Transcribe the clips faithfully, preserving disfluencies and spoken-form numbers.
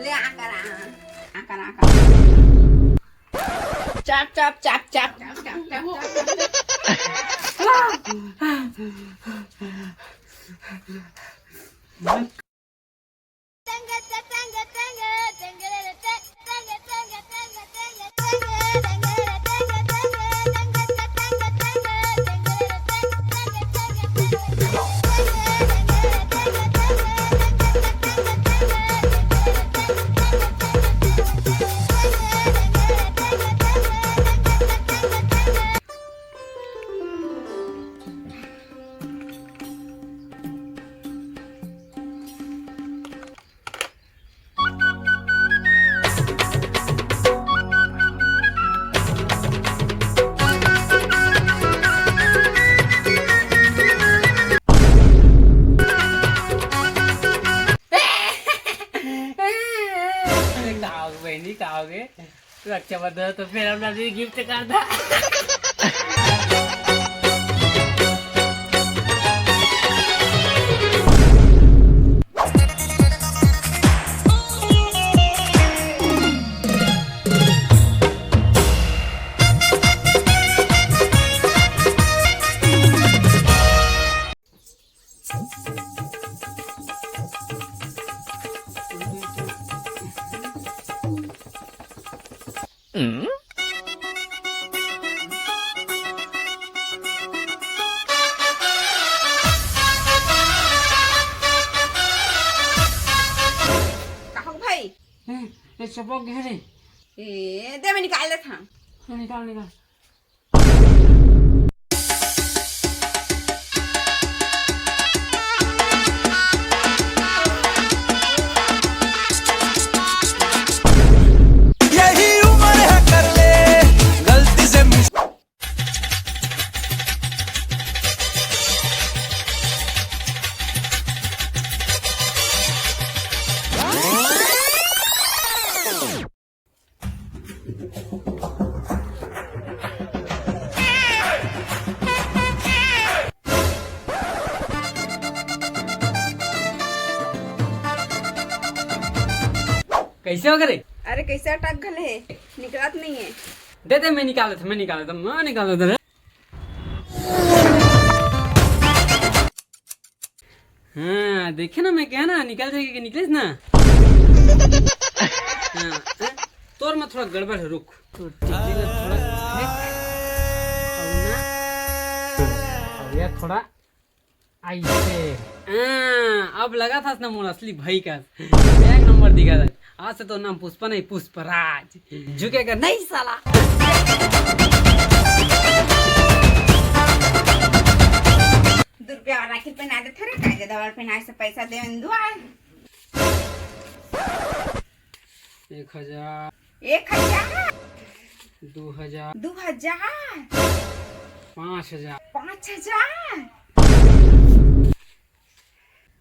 ले आ कर आ। आ कर, आ कर। चाप, चाप, चाप, चाप। अरे का हो गे बहिनी, का हो गे? रक्षाबंधन तो फेर हम ला भी गिफ्ट कर दा। काहू भाई? ए, ए, चपक गे रे। ए, दे मैं निकाल देत हँव। हाँ, निकाल, निकाल। यही उम्र है कर ले गलती से मुश- कैसे हो करे? अरे कैसे अटक गले हे, निकलत नहीं है। दे दे, मैं निकाल देता, मैं निकाल देता, मैं निकाल देता रे। हाँ, देखे ना, मैं कहा ना, निकल जाएगी कि निकलेस ना। हाँ, हाँ, तोर में थोड़ा गड़बड़ है, रुक। तो टिकली ला थोड़ा फेंक। और ना, और ये थोड़ा ऐसे। हाँ, अब लगा था ना मोर असली भाई का। एक नंबर दिखा था। आज से तो नाम पुष्पा नहीं, पुष्पराज। झुकेगा नहीं साला। दू रुपया वाला राखी पहना देथे रे, काय जादा वाला पहनाए से पैसा देवन दुआर। एक हजार। एक हजार। दू हजार। दू हजार। पाँच हजार। पाँच हजार।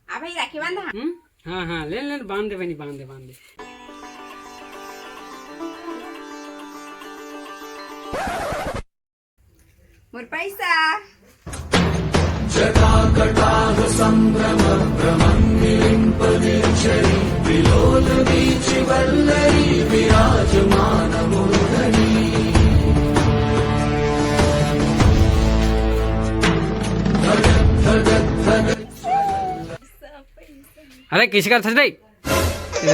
आ भाई राखी बांधा। हम्म? हाँ, हाँ, ले, ले, बांध दे बहिनी, बांध दे, बांध दे। मोर पैसा। जटाकटाहसम्भ्रमभ्रमङ्गिलिम्पदीक्षरी विलोलवीचिवल्लरी विराजमानमूर्धनी। अरे, किसी का था नहीं?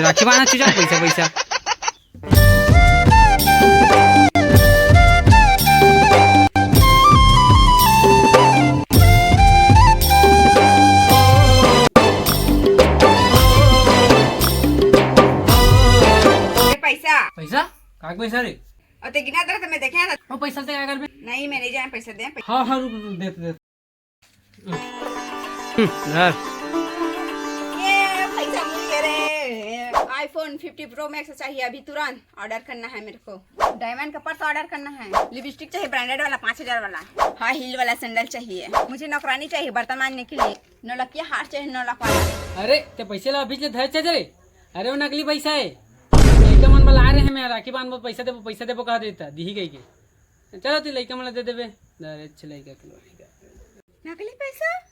राखी बांधना चुजा, पैसा, पैसा। ए, पैसा। पैसा? का पैसा रे? अउ ते गिना दे, त मैं देखे ना। ओ पैसा ते का करबे? नहीं, मैं नहीं जाना पैसा दे। हाँ, हाँ, रुक, रुक, दे, दे। हम्म, धर। ये पैसा मिल गया रे। iPhone fifty Pro Max चाहिए अभी तुरंत, order करना है मेरे को। Diamond का purse order करना है, lipstick चाहिए branded वाला पाँच हजार वाला, high heel वाला sandal चाहिए, मुझे नौकरानी चाहिए बर्तन मांजने के लिए, नौलखिया हार चाहिए नौ लाख वाला। अरे ते पैसे ला अभी ले धर चल रे। अरे वो नकली पैसा है, लइका मन बला रहे हैं, मैं राखी बांधबो, पैसा देबो, पैसा देबो कहा देता दिही गई के। चलो, तू लइका मन ला दे देबे। अरे, अच्छा लइका के लोग। नकली पैसा?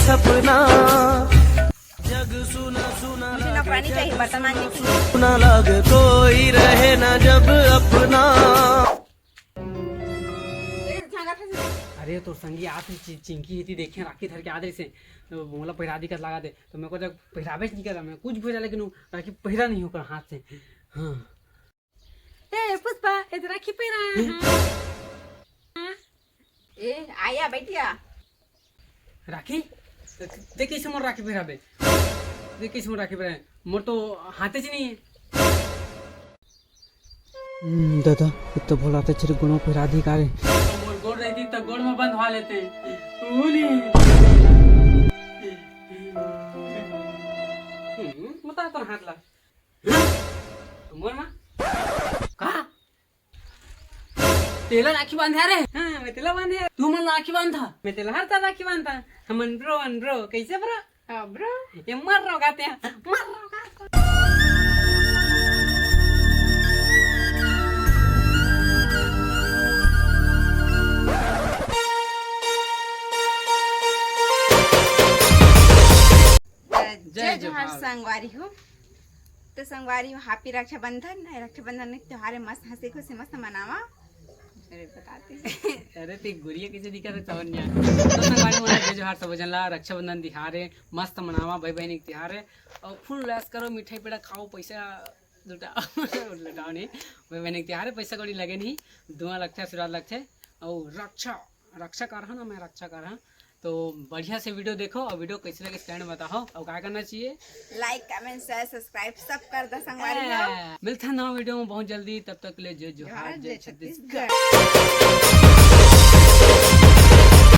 सपना। जग सुना सुना, मुझे नौकरानी चाहिए, बर्तन मांजने के लिए। सुना लग कोई रहे ना जब अपना। अरे, तोर संगी आत हे, चि-, चिंकी हे, ती देखे राखी धर के आत रहिसे, तो मोला पहिरा दी कस लागत हे, तो मैं ओकर जग पहिराबेच नहीं करा, मैं कुछ भी हो जा, लेकिन वो राखी पहिरा नहीं ओकर हाथ से। हाँ। ए पुष्पा, ए तो राखी पहिरा। हाँ। ए, आया, बैठिया। राखी? ते कइसे मोर राखी पहिराबे? ते कइसे मोर राखी पहिराबे? मोर तो हाथे च नहीं है। हम्म, दादा, ये तो भोला ते छेरी गोड़ों पहिरा दी का रे। तो मोर गोड़ रहती तो गोड़ में बंधवा लेते। वो नहीं। हम्म, बता तो हाथ ला। मोर माँ? का? तेला राखी बांधे रे? हाँ, मैं तेला बांधे। तू मन राखी बांधा? मैं तेला हर साल राखी बांधता। हमन ब्रो अन ब्रो। कैसे ब्रो? हाँ, ब्रो। ये मर रहो गाते हैं। मर रहो गाते हैं। जय जय जोहार जोहार। संगवारी हो। तो संगवारी हो, happy रक्षाबंधन। ए रक्षाबंधन के त्योहार हे, मस्त हंसी खुशी मस्त मनावा। अरे बताते। अरे ते गुरिया कैसे दिखा रहे तवन यार। तो संगवारी मन जय जोहार सब झन ला, रक्षाबंधन तिहार हे, मस्त मनावा भाई बहन के तिहार हे। और full ऐश करो, मिठाई पेड़ा खाओ, पैसा लुटाओ। लुटाओ नहीं, भाई बहन के तिहार हे, पैसा कौड़ी लगे नहीं, दुआ लगथे, आशीर्वाद लगथे। और रक्षा, रक्षा करहा ना, मैं रक्षा करहा। तो बढ़िया से video देखो और video कैसे लगे comment में बताओ और क्या करना चाहिए। Like, comment, share, subscribe सब कर दो संगवारी हो। ए, मिलता है नवा video में बहुत जल्दी, तब तक के लिए जय जोहार, जोहार, जय जय छत्तीसगढ़। छत्तीसगढ़।